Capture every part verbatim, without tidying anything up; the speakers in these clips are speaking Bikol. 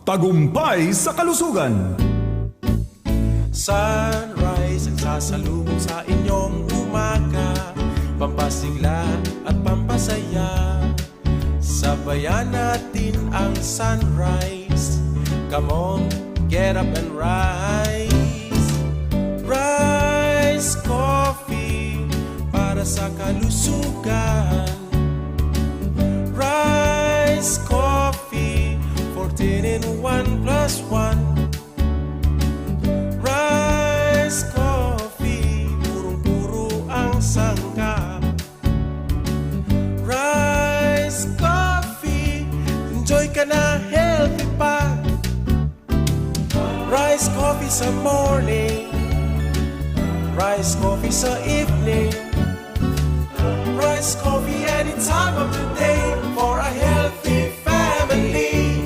Tagumpay sa kalusugan. Sunrise ang sasalubong sa inyong umaga. Pampasigla at pampasaya. Sabayan natin ang sunrise. Come on, get up and rise. Rise Coffee para sa kalusugan. Rise Coffee, fourteen in one plus one. Rise Coffee, purong-puro ang sangkap. Rice Coffee, enjoy ka na, healthy pa. Rice Coffee sa morning, Rice Coffee sa evening, Rice Coffee any time of the day for a healthy family.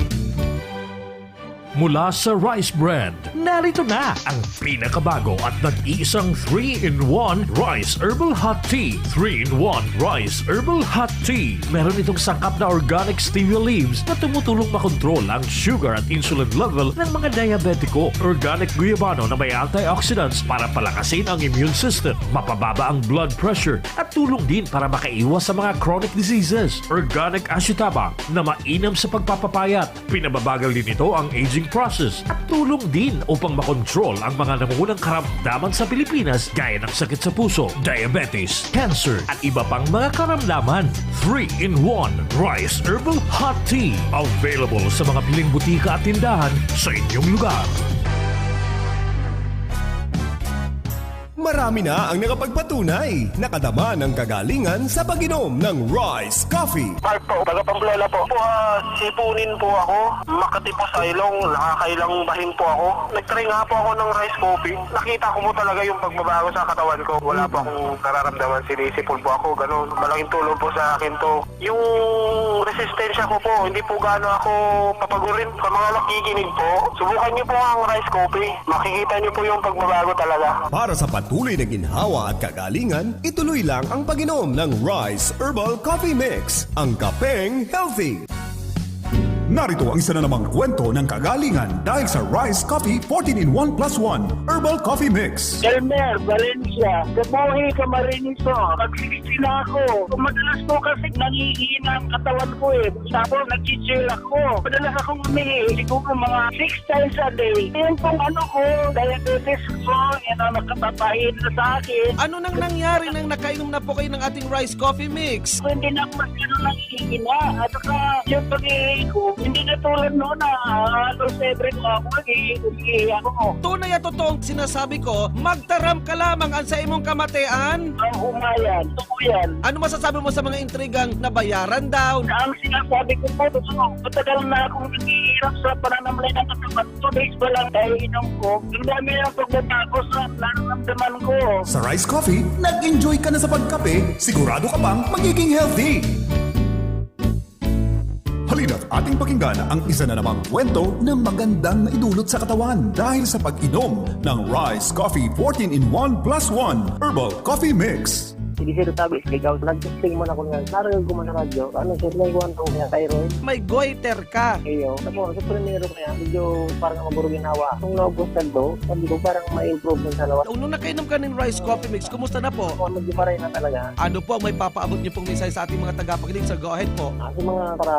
Mula sa Rice Brand, narito na ang pinakabago at nag-iisang three-in-one Rice Herbal Hot Tea. Three-in-one Rice Herbal Hot Tea. Meron itong sangkap na organic stevia leaves na tumutulong makontrol ang sugar at insulin level ng mga diabetiko. Organic guyabano na may antioxidants para palakasin ang immune system, mapababa ang blood pressure, at tulong din para makaiwas sa mga chronic diseases. Organic ashitaba na mainam sa pagpapapayat. Pinababagal din nito ang aging process at tulong din upang makontrol ang mga nangungunang karamdaman sa Pilipinas, gaya ng sakit sa puso, diabetes, cancer, at iba pang mga karamdaman. Three-in-one Rice Herbal Hot Tea. Available sa mga piling butika at tindahan sa inyong lugar. Marami na ang nakapagpatunay, nakadama ng kagalingan sa pag-inom ng Rice Coffee. Mark po, taga Pamplona po. Po, ah, Sipunin po ako. Makati po sa ilong, nakakailang bahin po ako. Nag-try nga po ako ng rice coffee. Nakita ko po talaga yung pagbabago sa katawan ko. Wala po akong nararamdaman, sinisipon po ako, ganun. Malaking tulong po sa akin to. Yung resistensya ko po, hindi po gaano ako papagurin sa mga nakikinig po. Subukan niyo po ang rice coffee. Makikita niyo po yung pagbabago talaga. Para sa patuloy na ginhawa at kagalingan, ituloy lang ang pag-inom ng Rice Herbal Coffee Mix, ang kapeng healthy. Narito ang isa na namang kwento ng kagalingan dahil sa Rice Coffee fourteen in one plus one Herbal Coffee Mix. Elmer Valencia, Kabuhi, Camarines Sur. Mag-sixty na ako. Madalas po kasi nangihina ang katawan ko eh. Tapos nag-chill ako. Madalas akong umihi, siguro mga six times a day. Yan pong ano ko, diabetes ko, yan ang nakatapain na sa akin. Ano nang nangyari nang nakainom na po kayo ng ating rice coffee mix? Hindi na ako masyado nangihina. At saka yung pag-ihi ko, hindi na tulad noon na halos every hour, eh, umihi ako. Tunay at totoong sinasabi ko, magtaram ka lamang ang sa imong kamatean. Ang umayan, totoo yan. Ano masasabi mo sa mga intrigang nabayaran daw? Ang sinasabi ko po, totoo, matagal na akong naghihirap sa pananamlay ng katawan. Two days pa lang dahil inom ko, ang dami ng pagbabago sa nararamdaman ko. Sa Rice Coffee, nag-enjoy ka na sa pagkape, sigurado ka pang magiging healthy. Halina't ating pakinggan ang isa na namang kwento na magandang naidulot sa katawan dahil sa pag-inom ng Rice Coffee fourteen in one plus one Herbal Coffee Mix. Sige, sir, sabi, ikaw, nag-testing man ako nga, naragag ko man sa radyo. Ano, sir, may kuwan ko kaya thyroid? May goiter ka. Iyo, tapos, sa primero kaya, medyo parang maburog yung hawa. Nung naubos na do, sabi ko, parang may improvement sa lawas. Nung nakainom ka ng rice coffee mix, kumusta na po? Ako, medyo maray na talaga. Ano po ang may papaabot niyo pong mensahe sa ating mga tagapakinig, sir? Go ahead po. Ah, sa mga para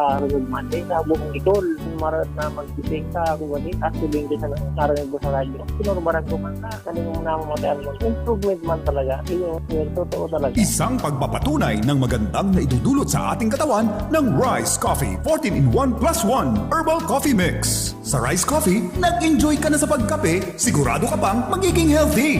Monday, sa buong Bicol, marat na magbibenta ako, ganit, at sabihin ko sa nang karang ko sa radyo. Sinorbaran ko man na, kanina mo na mamataan mo. Improvement man talaga. Iyo, sir, totoo talaga. Isang pagpapatunay ng magandang naidudulot sa ating katawan ng Rice Coffee fourteen in one plus one Herbal Coffee Mix. Sa Rice Coffee, nag-enjoy ka na sa pagkape, sigurado ka pang magiging healthy.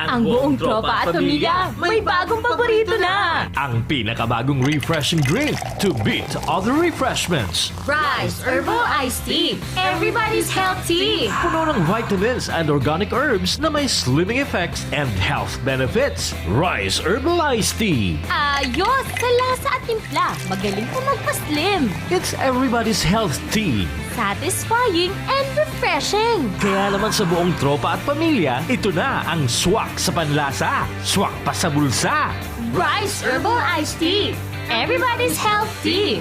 Ang buong tropa at pamilya, may bagong paborito na! Ang pinakabagong refreshing drink to beat other refreshments. Rice Herbal Iced Tea, everybody's health tea! Puno ng vitamins and organic herbs na may slimming effects and health benefits. Rice Herbal Iced Tea. Ayos! Sa lasa at timpla, magaling ka magpa-slim. It's everybody's health tea. Satisfying and refreshing. Kaya naman sa buong tropa at pamilya, ito na ang swak sa panlasa, swak pa sa bulsa. Rice Herbal Iced Tea. Everybody's healthy.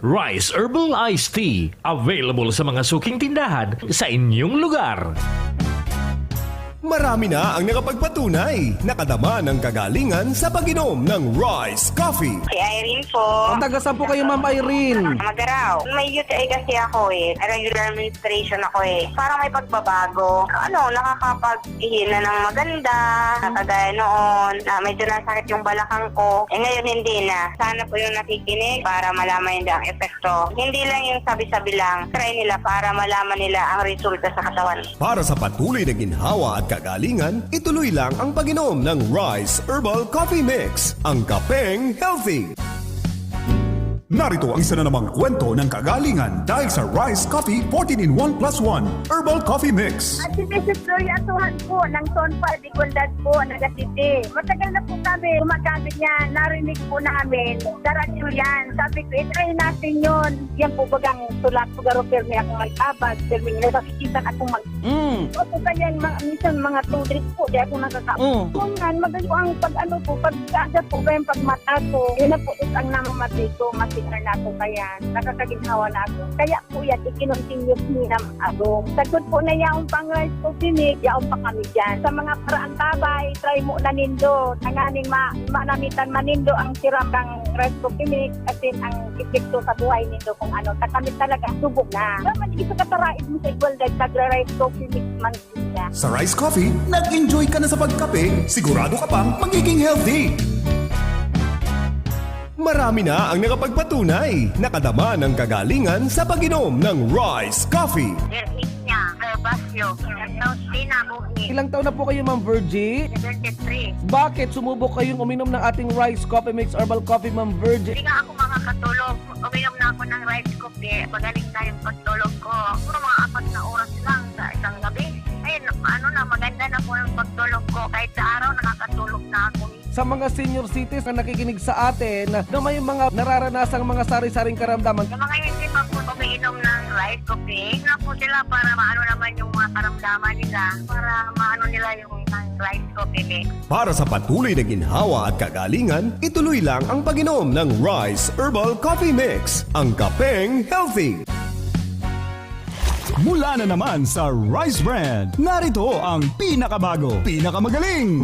Rice Herbal Iced Tea. Available sa mga suking tindahan sa inyong lugar. Marami na ang nakapagpatunay, nakadama ng kagalingan sa pag-inom ng Rice Coffee. Si Irene po. Taga saan po kayo, Ma'am Irene? Magaraw. May U T I kasi ako eh. Regular menstruation ako eh. Parang may pagbabago. Ano, nakakapag-ihi na ng maganda. Kagaya noon, na medyo nasakit yung balakang ko. Eh ngayon hindi na. Sana po yung nakikinig para malaman nila ang epekto. Hindi lang yung sabi-sabi lang. Try nila para malaman nila ang resulta sa katawan. Para sa patuloy na ginhawa at kagalingan, ituloy lang ang pag-inom ng Rice Herbal Coffee Mix, ang kapeng healthy. Narito ang isa na namang kwento ng kagalingan dahil sa Rice Coffee fourteen in one plus one Herbal Coffee Mix. At si Missus Gloria Atuhan po ng Tonpa de Gualdad po, Naga City. Matagal na po kami gumagamit niya. Narinig po namin sa radyo yan. Sabi ko, itry natin yun. Yan po bagang tulak ko, garo pirmi akong magtabag. Pirmi nila, nakikita akong mag- Mm. Opo, kaya yung mga, minsan mga two days po, di ako nakaka- Mm. Kung yan, magaling po ang pag-ano po, pag-aga po ba yung pagmata ko, yun na po is ang namamati ko, masignal na ako kaya, nakakaginhawa na ako. Kaya po yan, ikinontinue ko na agong. Sagkod po na yaong pang rice ko, sinig, yaong pa kami dyan. Sa mga paraang tabay, try mo na nindo, tanganing ma manamitan manindo ang sirap kang rice ko, sinig, kasi ang epekto sa buhay nindo kung ano, takamit talaga, subok na. Naman, isa kataraid mo sa igual dahil tagra-rice ko, sinig man. Sa Rice Coffee, nag-enjoy ka na sa pagkape, sigurado ka pang magiging healthy. Marami na ang nakapagpatunay, nakadama ng kagalingan sa pag-inom ng Rice Coffee. Virginia Gervasio, Santos Pinabuhi. Ilang taon na po kayo, Ma'am Virgie? Seventy-three. Bakit sumubok kayong uminom ng ating Rice Coffee Mix Herbal Coffee, Ma'am Virgie? Hindi nga ako makakatulog. Uminom na ako ng Rice Coffee. Magaling na yung pagtulog ko. Siguro mga apat na oras lang sa isang gabi. Ayun, ano na, maganda na po yung pagtulog ko. Kahit sa araw, nakakatulog na ako. Sa mga senior citizens na nakikinig sa atin na may mga nararanasang mga sari-saring karamdaman. Sa mga hindi pa po umiinom ng rice coffee, na po sila para maano naman yung mga karamdaman nila, para maano nila yung rice coffee mix. Para sa patuloy na ginhawa at kagalingan, ituloy lang ang pag-inom ng Rice Herbal Coffee Mix, ang kapeng healthy. Mula na naman sa Rice Brand, narito ang pinakabago, pinakamagaling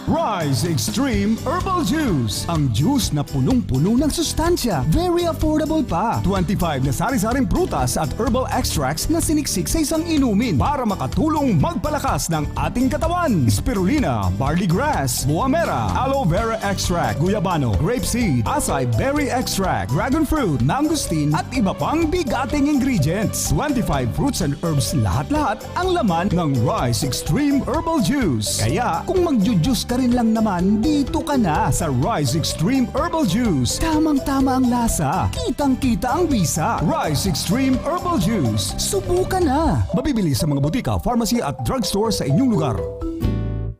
Rice Extreme Herbal Juice. Ang juice na punong-puno ng sustansya. Very affordable pa. Twenty-five na sari-saring prutas at herbal extracts na siniksik sa isang inumin para makatulong magpalakas ng ating katawan. Spirulina, barley grass, buamera, aloe vera extract, guyabano, grape seed, acai berry extract, dragon fruit, mangosteen at iba pang bigating ingredients. Twenty-five fruits and herbs lahat-lahat ang laman ng Rice Extreme Herbal Juice. Kaya kung magju-juice ka rin lang naman, dito ka na sa Rice Extreme Herbal Juice. Tamang-tama ang lasa, kitang-kita ang bisa. Rice Extreme Herbal Juice. Subukan na! Mabibili sa mga butika, pharmacy at drugstore sa inyong lugar.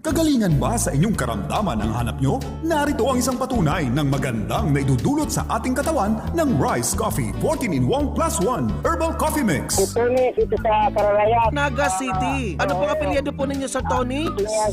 Kagalingan ba sa inyong karamdaman ang hanap nyo? Narito ang isang patunay ng magandang naidudulot sa ating katawan ng Rice Coffee fourteen in one plus one Herbal Coffee Mix. Ito ni, dito sa Kararayan. Naga City. Ano pong apelyido po ninyo, Sir Tony?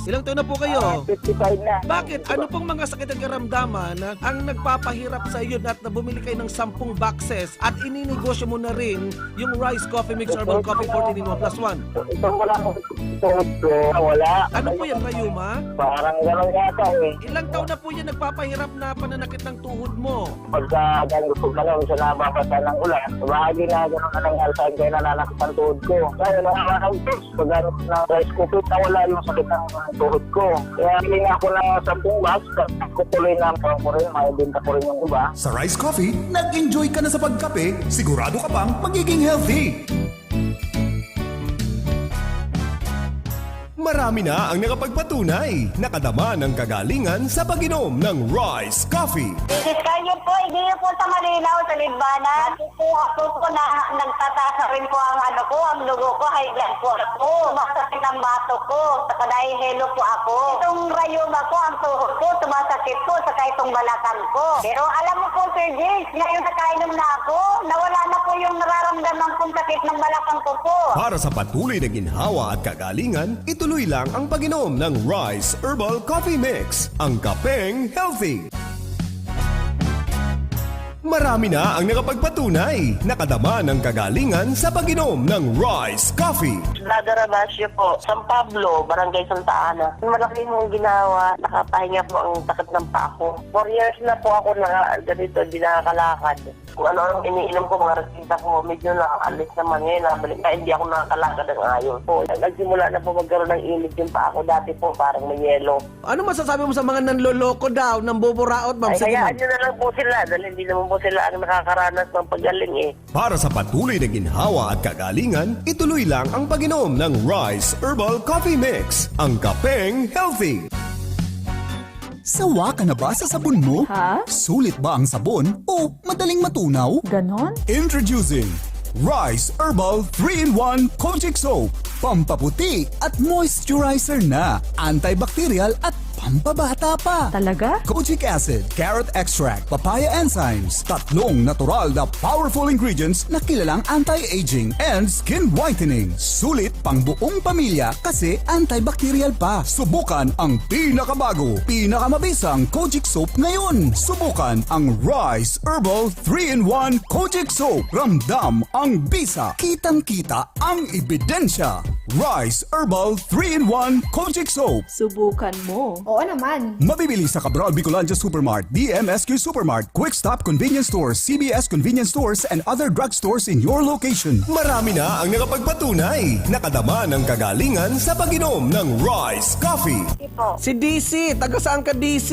Ilang taon na po kayo? Ah, fifty-five na. Bakit? Ano pong mga sakit at karamdaman ang nagpapahirap sa iyo at na bumili kayo ng sampung boxes at ininegosyo mo na rin yung Rice Coffee Mix Herbal Coffee fourteen in one plus one? Ito wala akong tuhod ko. Wala. Ano po yan, rayuma? Parang gano'n yata eh. Ilang taon na po yan nagpapahirap na pananakit ng tuhod mo? Pagka gano'n gusto ko lang, sa nababasa ng ulan, bahagi na gano'n na nangyari sa akin, kaya nananakit ang tuhod ko. Kaya mga araw, pag gano'n ng rice cooker, nawala yung sakit ng tuhod ko. Kaya hindi nga ako na sampung bag, sa ko tuloy na ang ko rin, maibenta ko rin yung iba. Sa Rice Coffee, nag-enjoy ka na sa pagkape, sigurado ka pang magiging healthy. Marami na ang nakapagpatunay, nakadama ng kagalingan sa pag-inom ng rice coffee. Isis kayo po, hindi niyo po sa malinaw, sa Libana. Ako po, ako po na nagtataas na rin po ang ano ko, ang dugo ko, high blood po ako. Sumasakit ang bato ko, saka nahihilo po ako. Itong rayuma ko, ang tuhod ko, sumasakit po, saka itong balakang ko. Pero alam mo po, Sir James, ngayon nakainom na ako, nawala na po yung nararamdaman kong sakit ng balakang ko po. Para sa patuloy na ginhawa at kagalingan, ituloy Bilang ang pag-inom ng Rice Herbal Coffee Mix, ang kapeng healthy. Marami na ang nakapagpatunay, nakadama ng kagalingan sa pag-inom ng Rice Coffee. Dada Rabacio po, San Pablo, Barangay Santa Ana. Malaki mong ginawa, nakapahinga po ang sakit ng paa ko. Four years na po ako na ganito, hindi nakakalakad. Kung ano ang iniinom ko, mga resita ko, medyo nakaalis naman ngayon. Nabalik na, hindi ako nakakalakad ng ayos po. Nagsimula na po magkaroon ng init yung paa ko. Dati po, parang may yelo. Ano masasabi mo sa mga nanloloko daw, nambuburaot, ma'am? Ay, hayaan nyo na lang po sila dahil hindi naman po sila ang nakakaranas ng pagaling eh. Para sa patuloy na ginhawa at kagalingan, ituloy lang ang pag-inom ng Rice Herbal Coffee Mix, ang kapeng healthy. Sawa ka na ba sa sabon mo? Ha? Sulit ba ang sabon o madaling matunaw? Ganon? Introducing Rice Herbal three-in-one Kojic Soap. Pampaputi at moisturizer na. Antibacterial at pampabata pa. Talaga? Kojic acid, carrot extract, papaya enzymes, tatlong natural na powerful ingredients na kilalang anti-aging and skin whitening. Sulit pang buong pamilya kasi antibacterial pa. Subukan ang pinakabago, pinakamabisang Kojic Soap ngayon. Subukan ang Rice Herbal three-in-one Kojic Soap. Ramdam ang bisa. Kitang-kita ang ebidensya. Rice Herbal three-in-one Kojic Soap. Subukan mo. Oo naman. Mabibili sa Cabral Bicolandia Supermart, D M S Q Supermart, Quick Stop Convenience Stores, C B S Convenience Stores, and other drugstores in your location. Marami na ang nakapagpatunay, nakadama ng kagalingan sa pag-inom ng Rice Coffee. Hindi po. Si D C, taga saan ka D C?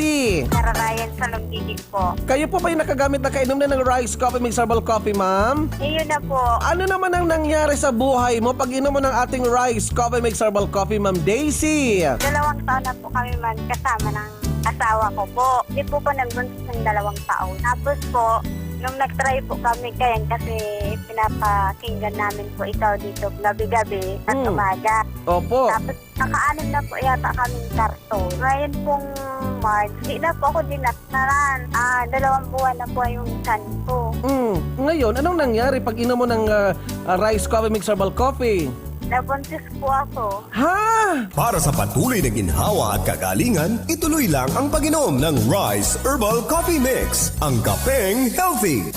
Nararayan sa Lagdigig po. Kayo po ba yung nakagamit na kainom na ng Rice Coffee Mix Herbal Coffee, ma'am? Ayun na po. Ano naman ang nangyari sa buhay mo pag inom mo ng ating Rice Coffee Mix Herbal Coffee, Ma'am Daisy? Dalawang taon na po kami magkasama ng asawa ko po. Hindi po ko nagbuntis ng dalawang taon. Tapos po, nung nag-try po kami kayan kasi pinapakinggan namin po ikaw dito gabi-gabi at Mm. umaga. Opo. Tapos nakaanim na po yata kaming karton. Ngayon pong March, di na po ako dinaktaran. Ah, dalawang buwan na po yung tiyan ko. Mm. Ngayon, anong nangyari pag inom mo ng ah, ah, Rice Coffee Mix Herbal Coffee? Nabuntis po ako. Ha? Para sa patuloy na ginhawa at kagalingan, ituloy lang ang pag-inom ng Rice Herbal Coffee Mix, ang kapeng healthy.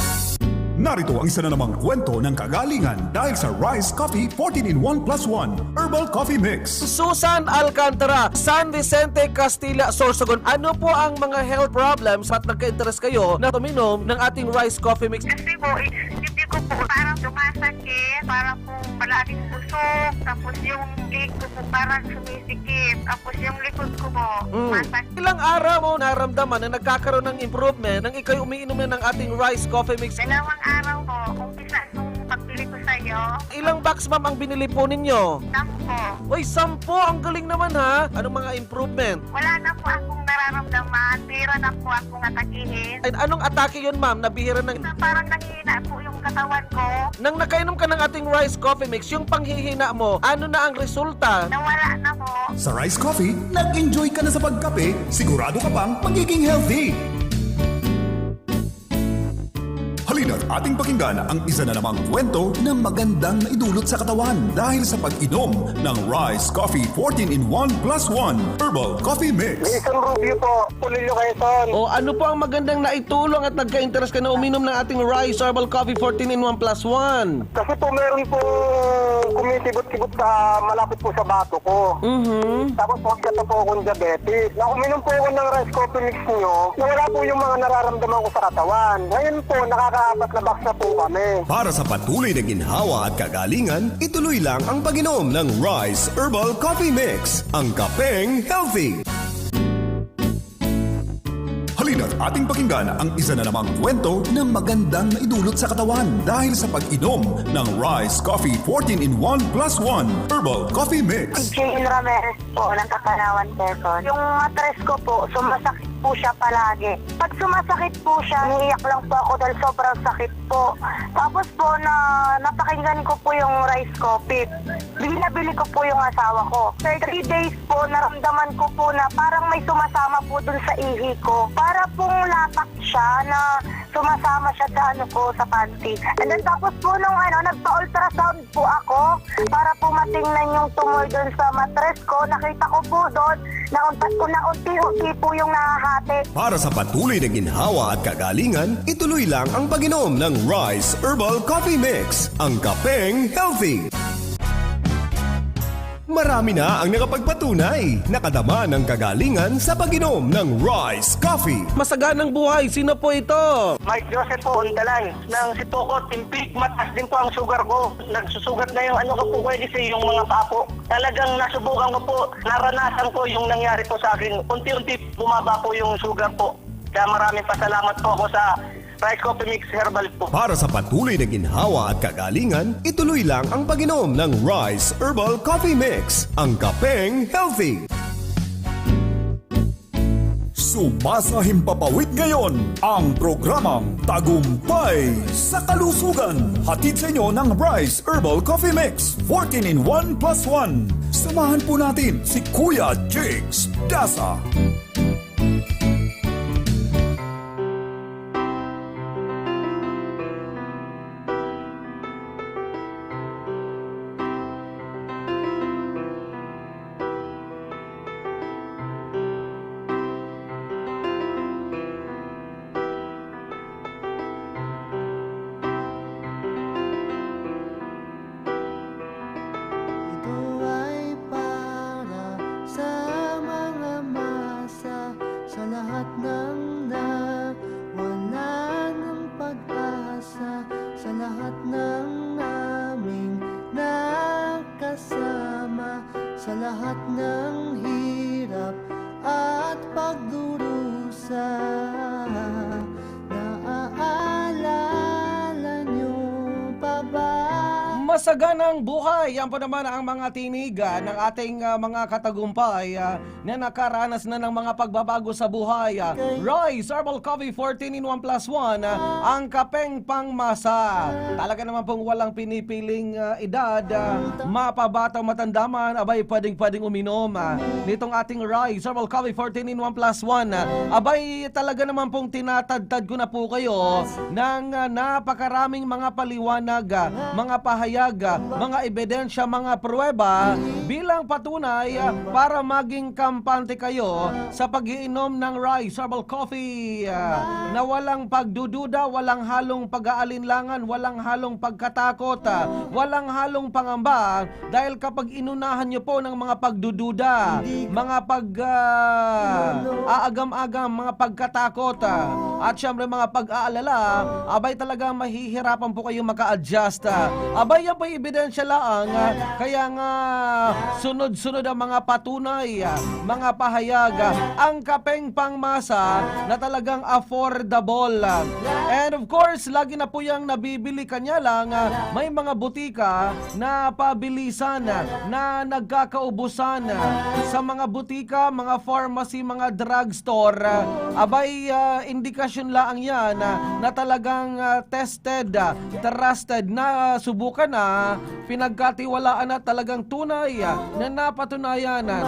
Narito ang isa na namang kwento ng kagalingan dahil sa Rice Coffee fourteen in one plus one Herbal Coffee Mix. Susan Alcantara, San Vicente, Castilla, Sorsogon. Ano po ang mga health problems at nagka-interest kayo na uminom ng ating Rice Coffee Mix? Kasi po, eh, hindi ko po parang sumasakit, parang po palaging busog, tapos yung leg ko po parang sumisikip, tapos yung likod ko po, Mm. masakit. Ilang araw mo naramdaman na nagkakaroon ng improvement nang ikaw'y umiinom na ng ating Rice Coffee Mix? Dalawang araw po, umpisa nung pagbili ko sa'yo, Ilang box, ma'am, ang binili po ninyo? sampo. Uy, sampo! Ang galing naman, ha? Anong mga improvement? Wala na po akong nararamdaman, zero na po akong atakihin. Ay, anong atake yun, ma'am? Nabihira ng... Parang nanghihina po yung katawan ko. Nang nakainom ka ng ating Rice Coffee Mix, yung panghihina mo, ano na ang resulta? Nawala na po. Sa Rice Coffee, nag-enjoy ka na sa pagkape, sigurado ka pang magiging healthy. Halina't ating pakinggan ang isa na namang kwento na magandang naidulot sa katawan dahil sa pag-inom ng Rice Coffee fourteen in one plus one Herbal Coffee Mix. Jason Rubio po, Polillo, Quezon. O ano po ang magandang naitulong at nagka-interest ka na uminom ng ating Rice Herbal Coffee fourteen in one plus one? Kasi po meron po kumisibot-sibot sa malapit po sa bato ko. Mhm. Tapos magkata po akong diabetes. Na uminom po ako ng rice coffee mix nyo, nawala po yung mga nararamdaman ko sa katawan. Ngayon po, nakakaapat na box na po kami. Para sa patuloy na ginhawa at kagalingan, ituloy lang ang pag-inom ng Rice Herbal Coffee Mix, ang kapeng healthy. Halina't ating pakinggan ang isa na namang kwento na magandang naidulot sa katawan dahil sa pag-inom ng Rice Coffee fourteen in one plus one Herbal Coffee Mix. Jean Ramirez po, ng Kapanawan, Quezon. Yung matres ko po, sumasakit po siya palagi. Pag sumasakit po siya, umiiyak lang po ako dahil sobrang sakit po. Tapos po, na napakinggan ko po yung rice coffee. Binabili ko po yung asawa ko. After three days po, naramdaman ko po na parang may sumasama po dun sa ihi ko. Para pong lapak siya na sumasama siya sa ano ko, sa panty. And then tapos po nung ano, nagpa-ultrasound po ako para po matingnan yung tumor doon sa matres ko. Nakita ko po doon na, unta- na unti-unti po yung nahahati. Para sa patuloy na ginhawa at kagalingan, ituloy lang ang pag-inom ng Rice Herbal Coffee Mix, ang kapeng healthy. Marami na ang nakapagpatunay, nakadama ng kagalingan sa pag-inom ng Rice Coffee. Masaganang buhay, sino po ito? Mike Joseph po, Undalan. Ng sipokot, impig, mataas din po ang sugar ko. Nagsusugat na yung ano ko po, pwede sa yung mga paa po. Talagang nasubukan ko po, naranasan ko yung nangyari po sa akin. Unti-unti bumaba po yung sugar po. Kaya maraming pasalamat po ako sa Rice Coffee Mix Herbal po. Para sa patuloy na ginhawa at kagalingan, ituloy lang ang pag-inom ng Rice Herbal Coffee Mix, ang kapeng healthy. Sumasahimpapawid ngayon ang programang Tagumpay sa Kalusugan. Hatid sa inyo ng Rice Herbal Coffee Mix, fourteen in one plus one. Samahan po natin si Kuya Jigs Dasa. Ito ay para sa mga masa, sa lahat ng nawala ng pag-asa, sa lahat ng naming nakasama, sa lahat ng hirap at pagdurusa. Naaalala niyo pa ba? Masaganang buhay! Yan po naman ang mga tinig, ah, ng ating, ah, mga katagumpay, ah, na nakaranas na ng mga pagbabago sa buhay. Ah, Rice Herbal Coffee fourteen in one plus one, ah, ang kapeng pangmasa. Talaga naman pong walang pinipiling, ah, edad, ah, mapabata o matanda man, abay, pwedeng-pwedeng uminom, ah, nitong ating Rice Herbal Coffee fourteen in one plus one. Ah, abay, talaga naman pong tinatadtad ko na po kayo ng, ah, napakaraming mga paliwanag, ah, mga pahayag, ah, mga ebidensya, mga pruweba bilang patunay, ah, para maging kampante kayo sa pag-iinom ng Rice Herbal Coffee, ah, na walang pagdududa, walang halong pag-aalinlangan, walang halong pagkatakot, ah, walang halong pangamba, dahil kapag inunahan nyo po ng mga pagdududa, mga pag, ah, aagam-agam, mga pagkatakot, ah, at syempre mga pag-aalala, abay talaga mahihirapan po kayo maka-adjust, ah. Abay, yan po yung ebidensya laang, ah, kaya nga sunod-sunod ang mga patunay, ah, mga pahayag, ah, ang kapeng pangmasa na talagang affordable. And of course, lagi na po yang nabibili, kanya lang, ah, may mga butika na pabilisan, ah, na nagkakaubusan, ah, sa mga butika, mga pharmacy, mga drugstore. Ah, abay, ah, indikasyon laang yan, ah, na talagang, ah, tested, ah, trusted, na subukan na, pinagkatiwalaan na talagang tunay, ah, na napatunayan, ah,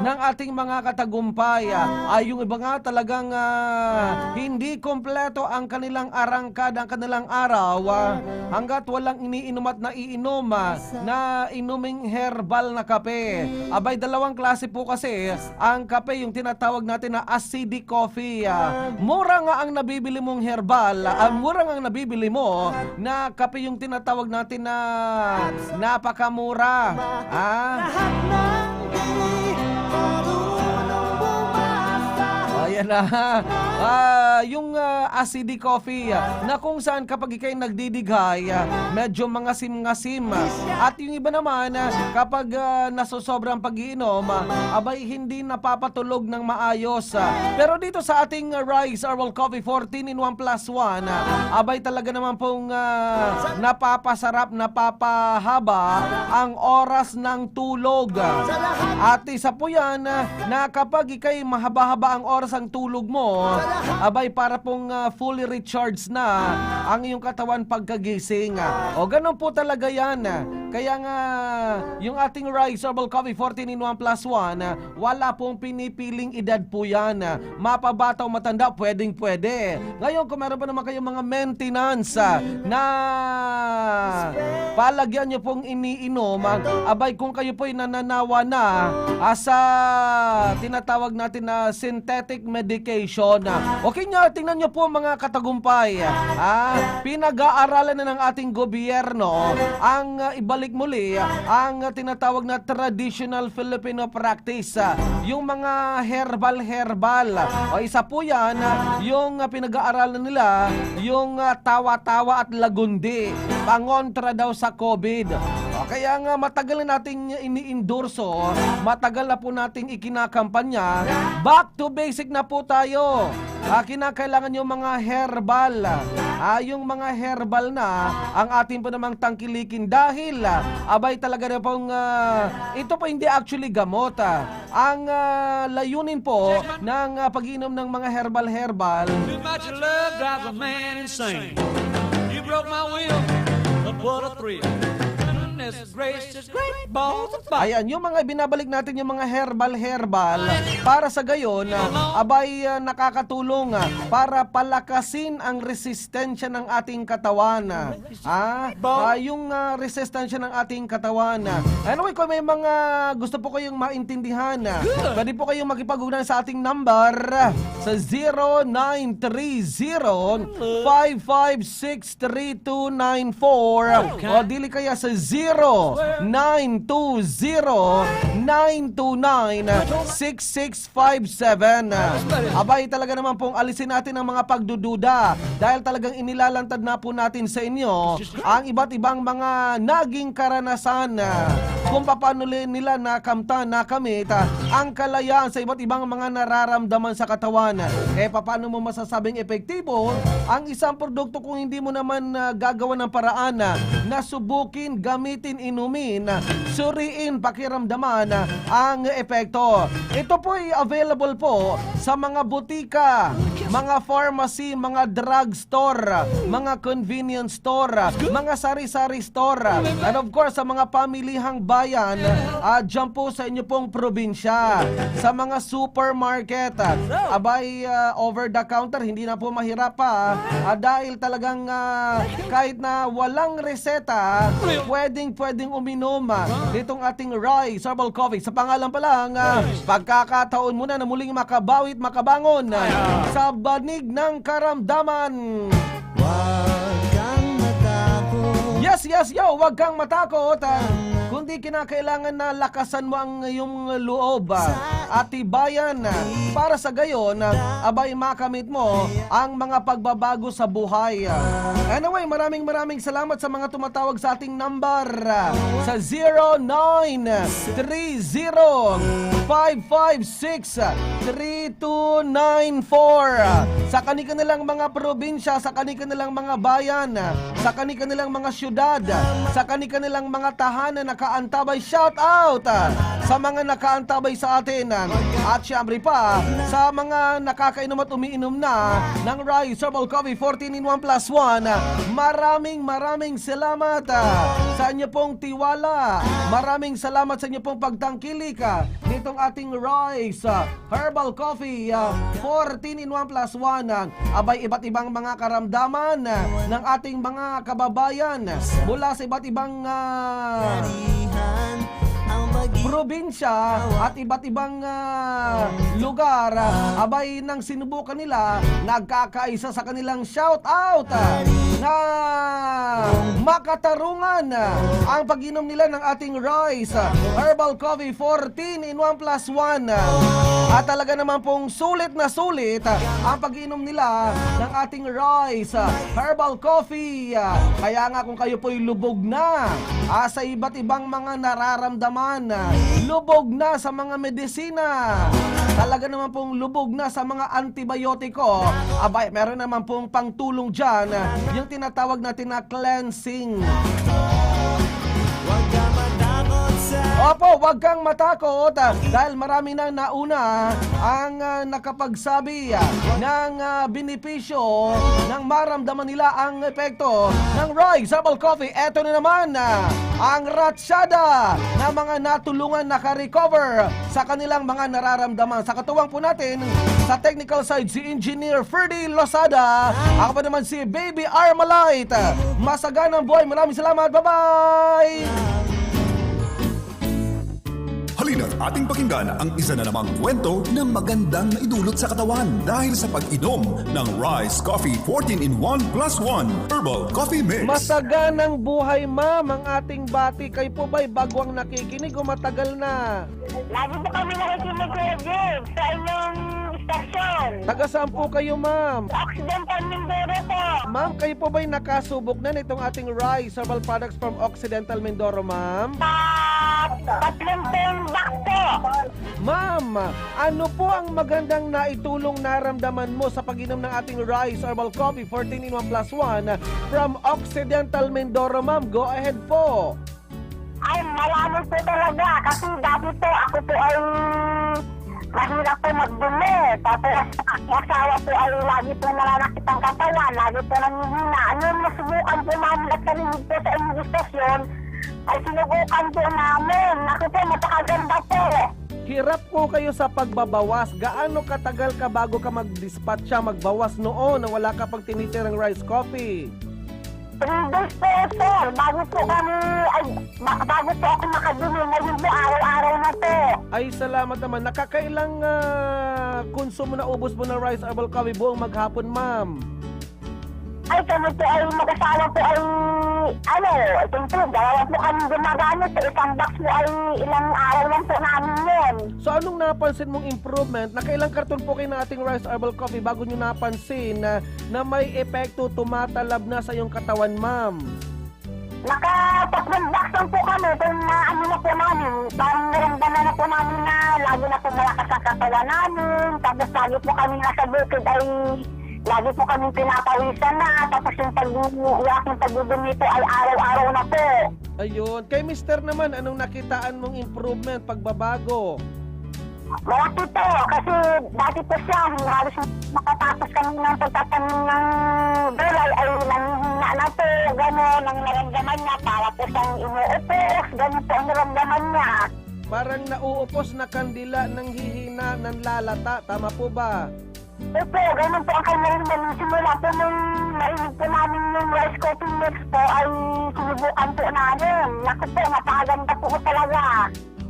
ng ating mga katagumpay. Ah, ay yung iba nga talagang, ah, hindi kompleto ang kanilang arangkada, ang kanilang araw, ah, hangga't walang iniinom at naiinom, ah, na inuming herbal na kape. Abay, dalawang klase po kasi ang kape, yung tinatawag natin na acidic coffee. Ah, mura nga ang nabibili mong herbal, ah, mura nga ang nabibili mo na kape, yung tinatawag natin na napakamura. Ah. Lahat ng di marunong bumasa. Ayan na. Ah, yung, ah, acidic coffee, ah, na kung saan kapag ikay nagdidighay, ah, medyo mangasim-ngasim, ah. At yung iba naman, ah, kapag, ah, nasosobra ang pag-iinom, ah, abay, hindi napapatulog ng maayos, ah. Pero dito sa ating, ah, Rice Herbal Coffee fourteen in one plus one, ah, abay, talaga naman pong, ah, napapasarap, napapahaba ang oras ng tulog. At isa po yan, ah, na kapag ikay mahaba-haba ang oras ang tulog mo, abay, para pong, ah, fully recharged na ang iyong katawan pagkagising. O, ganun po talaga yan. Kaya nga, yung ating Rise Herbal Coffee fourteen in one plus one, ah, wala pong pinipiling edad po yan. Ah, mapabata o matanda, pwedeng-pwede. Ngayon, kung meron pa naman kayong mga maintenance, ah, na palagyan nyo pong iniinom, ah, abay, kung kayo po'y nananawa na, ah, sa tinatawag natin na synthetic medication, ah, okay nyo, tingnan nyo po, mga katagumpay. Ah, pinag-aaralan na ng ating gobyerno ang, ah, ibalik muli ang, ah, tinatawag na traditional Filipino practice. Ah, yung mga herbal-herbal. O isa po yan, ah, yung, ah, pinag-aaralan nila, yung, ah, tawa-tawa at lagundi. Pangontra daw sa COVID. O kaya nga matagal na nating ini-endorso, matagal na po nating ikinakampanya. Back to basic na po tayo. Ah, kinakailangan yung mga herbal. Ah, yung mga herbal na ang atin po namang tangkilikin dahil, ah, abay, talaga na pong, ah, ito po hindi actually gamot. Ah. Ang, ah, layunin po ng, ah, pag-iinom ng mga herbal-herbal Too much love drives a man insane. You broke my will, but what a thrill. Goodness gracious, great balls of fire. Ayan, yung mga binabalik natin, yung mga herbal-herbal, para sa gayon, ah, abay, ah, nakakatulong, ah, para palakasin ang resistensya ng ating katawan. Ah, ah, yung, ah, resistensya ng ating katawan. Ah, anyway, kung may mga gusto po kayong maintindihan, ah, pwede po kayong makipag-ugnayan sa ating number, ah, sa zero nine three zero, five five six, three two nine four, o dili kaya sa zero nine two zero, nine two nine, six six five seven. Abay, talaga naman pong alisin natin ang mga pagdududa dahil talagang inilalantad na po natin sa inyo ang iba't ibang mga naging karanasan, ah, kung paano li-, nila nakamtan, nakamit, ah, ang kalayaan sa iba't ibang mga nararamdaman sa katawan. Eh, paano mo masasabing epektibo ang isang produkto kung hindi mo naman, ah, gagawa ng paraan, ah, na subukin, gamitin, inumin, ah, suriin, pakiramdaman, ah, ang epekto? Ito po'y available po sa mga butika, mga pharmacy, mga drugstore, mga convenience store, mga sari-sari store, and of course, sa mga pamilihang bayan, ah, dyan po sa inyo pong probinsya, sa mga supermarket. Abay, ah, over the counter, hindi na po mahirap pa, ah, dahil talagang, ah, kahit na walang reseta, pwedeng, pwedeng uminom, ah, nitong ating Rice Herbal Coffee. Sa pangalan pa lang, ah, pagkakataon mo na na muling makabawi at makabangon, ah, sa banig ng karamdaman. Huwag kang matakot. Yes, yes, yo, huwag kang matakot, ah, kundi kinakailangan na lakasan mo ang iyong loob, ah, at tibayan, ah, para sa gayon, ah, abay, makamit mo ang mga pagbabago sa buhay. Anyway, maraming, maraming salamat sa mga tumatawag sa ating number, ah, sa zero nine three zero, five five six, three two nine four. Sa kani-kanilang mga probinsya, sa kani-kanilang mga bayan, sa kani-kanilang mga syudad, sa kani-kanilang mga tahanan, nakaantabay, shout out, ah, sa mga nakaantabay sa atin. At syempre pa, sa mga nakakainom at umiinom na ng Rice Herbal Coffee fourteen in one plus one, ah, maraming, maraming salamat, ah, sa inyo pong tiwala. Maraming salamat sa inyo pong pagtangkilik, ah, nitong ating Rice, ah, Herbal Coffee, ah, fourteen in one plus one, ah, abay, iba't ibang mga karamdaman, ah, ng ating mga kababayan, ah, mula sa iba't ibang, ah, probinsya at iba't ibang, ah, lugar, ah, abay, nang sinubukan nila, nagkakaisa sa kanilang shout out, ah, na makatarungan, ah, ang pag-inom nila ng ating Rice, ah, Herbal Coffee fourteen in one plus one. At talaga naman pong sulit na sulit, ah, ang pag-inom nila ng ating Rice, ah, Herbal Coffee. Ah, kaya nga, kung kayo po'y lubog na, ah, sa iba't ibang mga nararamdaman, ah, lubog na sa mga medisina, talaga naman pong lubog na sa mga antibiotiko, abay, meron naman pong pangtulong dyan, ah, yung tinatawag natin na cleansing. Huwag ka matakot sa Opo, wag kang matakot, ah, dahil marami nang nauna ang, ah, nakapagsabi, ah, ng, ah, benepisyo ng maramdaman nila ang epekto ng Rice Herbal Coffee. Eto na naman, ah, ang ratsada na mga natulungan naka-recover sa kanilang mga nararamdaman. Sa katuwang po natin, sa technical side, si Engineer Ferdy Losada. Ako pa naman si Baby Armalite. Masaganang buhay. Maraming salamat. Bye-bye! Halina't ating pakinggan ang isa na namang kwento na magandang naidulot sa katawan dahil sa pag-inom ng Rice Coffee fourteen in one plus one Herbal Coffee Mix. Masaganang buhay, ma'am, ang ating bati. Kayo po ba'y bagwang nakikinig o matagal na? Lagi po kami nakikinig, Kuya Jim, sa inyong istasyon. Taga saan po kayo, ma'am? Occidental Mindoro po. Ma'am, kayo po ba'y nakasubok na nitong ating Rice Herbal Products from Occidental Mindoro, ma'am? Sa tatlong ten box po. Ma'am, ano po ang magandang naitulong naramdaman mo sa pag-inom ng ating Rice Herbal Coffee fourteen in one plus one from Occidental Mindoro, ma'am? Go ahead po. Ay, marami po talaga. Kasi dati po, ako po ay mahirap po magdumi. Tapos, ang asawa po ay lagi po nananakit ang katawan, lagi po nanghihina. Ano yung nasubukan po namin at narinig po sa inyong istasyon, ay sinubukan po namin. Ako po, napakaganda po. Hirap po kayo sa pagbabawas. Gaano katagal ka bago ka mag-dispatcha, magbawas noon na wala ka pang tinitirang rice coffee? Three days po, sir. Bago po kami, ay, ba- bago po ako makadumi. Ngayon po, araw-araw na po. Ay, salamat naman. Nakakailang ah, konsumo na ubos mo na rice herbal coffee buong maghapon, ma'am? Ay, kami po ay mag-asawa po ay, ano, siyempre, dalawa po kami gumagamit. Sa isang box po ay ilang araw lang po namin yun. So anong napansin mong improvement? Nakailang karton po kayo ng ating rice herbal coffee bago nyo napansin na, na may epekto, tumatalab na sa iyong katawan, ma'am? Nakatatlong box lang po kami kung na ano na po namin. Parang naramdaman na po namin na lagi na po malakas ang katawan namin. Tapos lagi po kami nasa bukid ay lagi po kami pinapawisan na. Tapos yung pag yung aking pagdudumi po ay araw-araw na po. Ayun. Kay mister naman, anong nakitaan mong improvement, pagbabago? Malaki po. Kasi dati po siya, halos makatapos kami ng pagtatanim ng gulay ay nanghihina na po. Gano'n ang naramdaman niya. Para po siyang inuupos. Gano'n po ang naramdaman niya. Parang nauupos na kandila, nanghihina, nanlalata. Tama po ba? Opo, ganun po ang kanyang naging simula po nung narinig po namin yung rice coffee mix po ay sinubukan po namin. Naku po, napakaganda po talaga.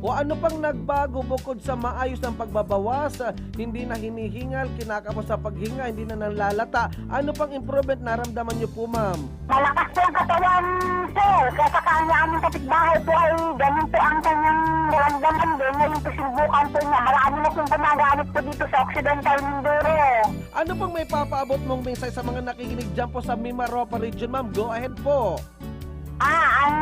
O ano pang nagbago bukod sa maayos ang pagbabawas, ah, hindi na hinihingal, kinakapos sa paghinga, hindi na nanlalata? Ano pang improvement naramdaman niyo po, ma'am? Malakas po ang katawan, sir. Kaya sa kanya aming kapitbahay po ay ganun po ang kanyang naramdaman din. Ngayon po sinubukan po niya. Marami na pong gumagamit po dito sa Occidental Mindoro. Ano pang may papaabot mong mensahe sa mga nakikinig dyan po sa Mimaropa region, ma'am? Go ahead po. Ah, ang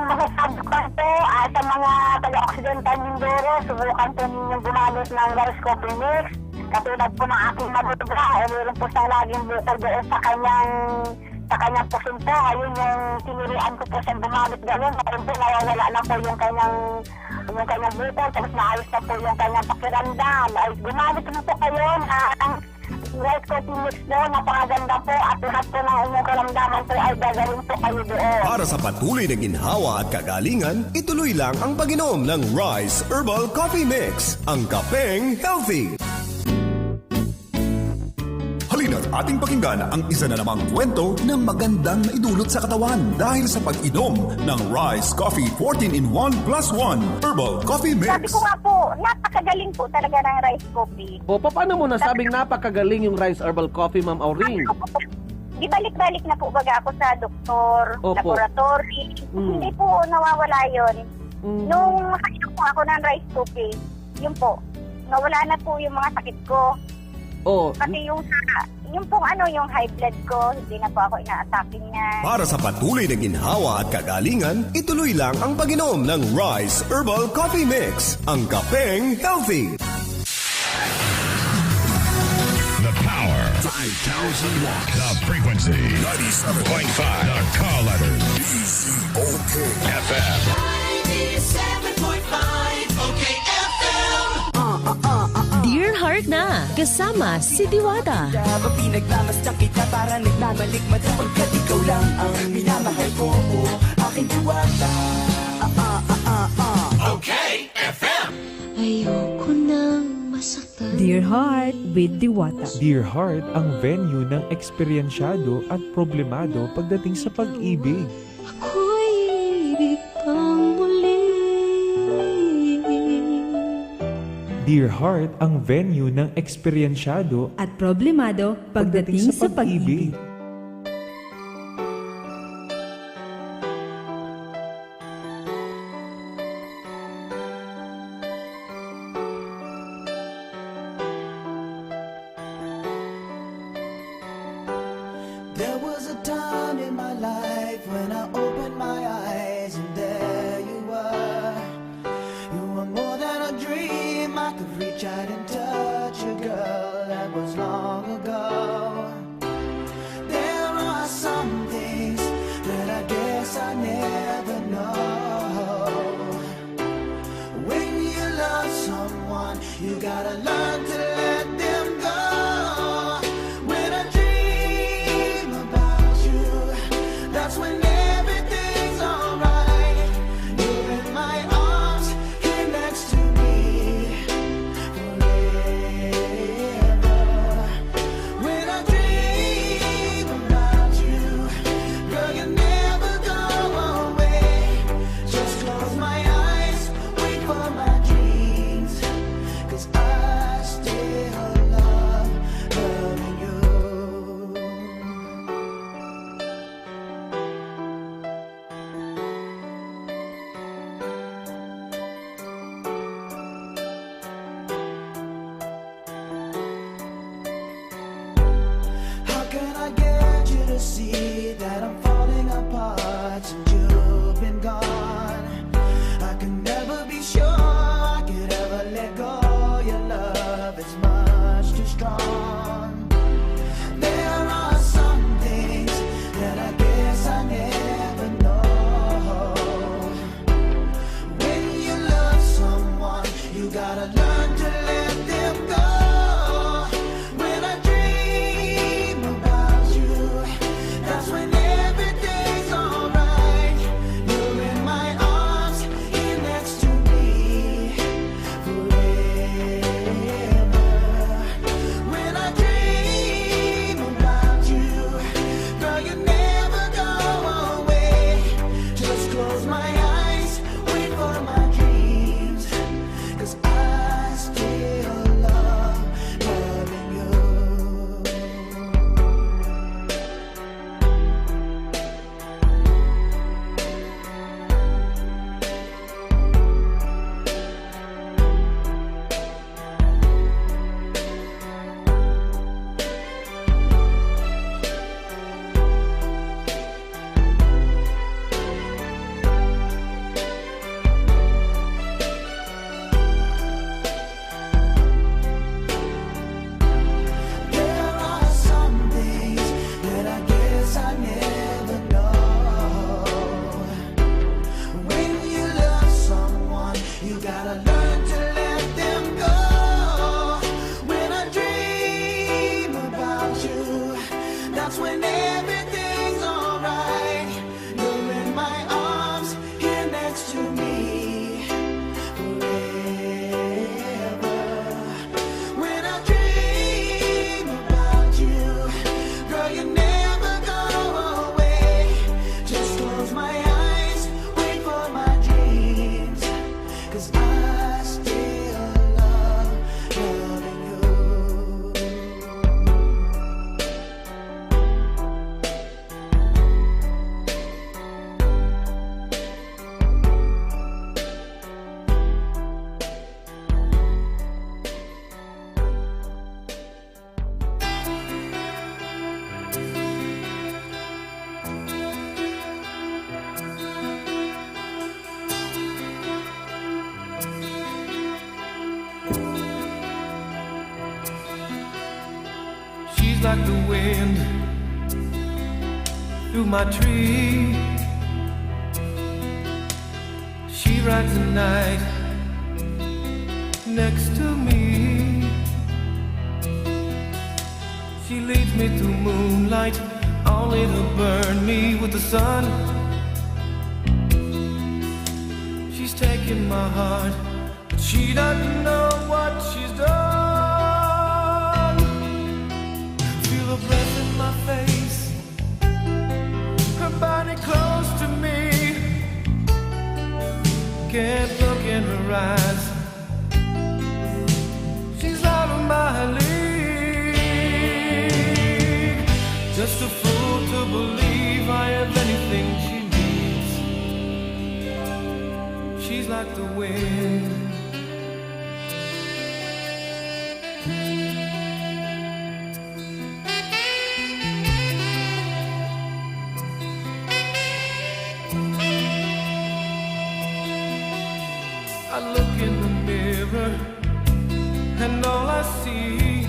masasabi ko lang po ah, sa mga taga-Occidental Mindoro, subukan po ninyong gumamit ng rice coffee mix. Katulad po ng aking magulang, eh, meron po siyang laging bukol doon sa kanyang sa kanyang puson po. Ayun yung tinirian ko po siyang gumamit ganun. Ayun po, nawawala na po yung kanyang yung kanyang bukol, tapos maayos na po yung kanyang pakiramdam. Ay, gumamit mo po kayo ng rice coffee mix po. Napakaganda po at lahat po ng inyong karamdaman po ay gagaling po kayo doon. Para sa patuloy na ginhawa at kagalingan, ituloy lang ang pag-inom ng Rice Herbal Coffee Mix, ang kapeng healthy. Halina't ating pakinggan ang isa na namang kwento na magandang naidulot sa katawan dahil sa pag-inom ng Rice Coffee fourteen in one plus one Herbal Coffee Sabi Mix. ko nga po, napakagaling po talaga ng rice coffee. O, paano mo nasabing napakagaling yung rice herbal coffee, Ma'am Auring? Di balik-balik na po baga ako sa doktor, Opo. laboratory. Mm. Hindi po nawawala yon. Mm. Nung nakainom po ako ng rice coffee, yun po, nawala na po yung mga sakit ko. Oh, Pati yung sa, yung pong ano, yung high blood ko, hindi na po ako inaatake niya. Para sa patuloy na ginhawa at kagalingan, ituloy lang ang pag-inom ng Rice Herbal Coffee Mix, ang kapeng healthy. The power. five thousand watts. The frequency. ninety-seven point five. The call letters. D Z O K. F M. Dear Heart na, kasama si Diwata. Habang pinagmamasdan kita, para nagmamalikmata, pagkat ikaw lang ang minamahal ko. Oo, aking Diwata. Ah, ah, ah, ah, ah. Okay F M. Ayoko nang masaktan. Dear Heart with Diwata. Dear Heart ang venue ng eksperyensyado at problemado pagdating sa pag-ibig. Ako'y ibig pang muli. Dear Heart ang venue ng eksperyensyado at problemado pagdating sa pag-ibig. There was a time in my life when I opened my eyes and there you were. You were more than a dream. I could reach out and touch a girl that was long ago. There are some things that I guess I never know. When you love someone, you gotta learn to let them go. When I dream about you, that's when everything's alright. You're in my arms, here next to me forever. When I dream about you, girl, you never go away. Just close my eyes, wait for my dreams, 'cause I still love loving you. How can I get you to see that I'm falling apart since you've been gone? I can never be sure I could ever let go. Your love is much too strong. There are some things that I guess I never know. When you love someone, you gotta learn to let them go. When I dream about you, that's when everything's alright. You're in my arms, here next to me forever. When I dream about you, girl, you never go away. Just close my eyes, wait for my dreams, 'cause I still love loving you. There are some things that I guess I never know. When you love someone, you gotta learn to let them go. When I dream about you, that's when everything's alright. You're in my arms, here next to me forever. When I dream about you, girl, you never go away. Just close my eyes, wait for my dreams, 'cause I still love loving you. She's like the wind through my tree. She rides the night next to me. She leads me to moonlight, only to burn me with the sun. She's taking my heart, but she doesn't know what she's done. Feel her breath in my face, her body close to me. Can't look in her eyes, she's out of my league. Just a fool to believe I have anything she needs. She's like the wind. I look in the mirror, and all I see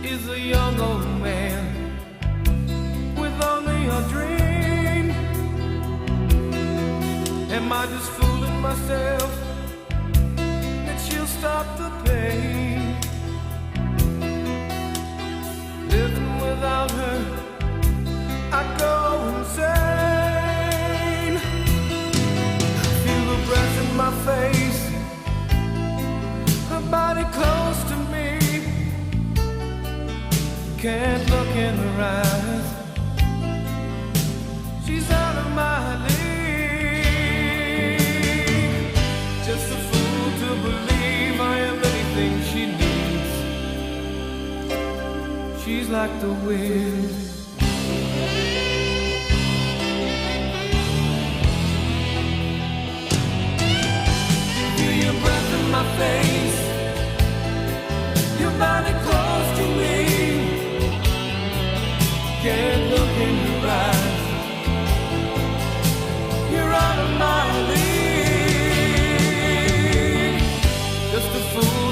is a young old man with only a dream. Am I just fooling myself that she'll stop the pain? Living without her, I go insane. Feel her breath in my face, her body close to me. Can't look in her eyes, she's out of my league. Just a fool to believe I have anything she needs. She's like the wind. Feel your breath in my face, your body close to me. Can't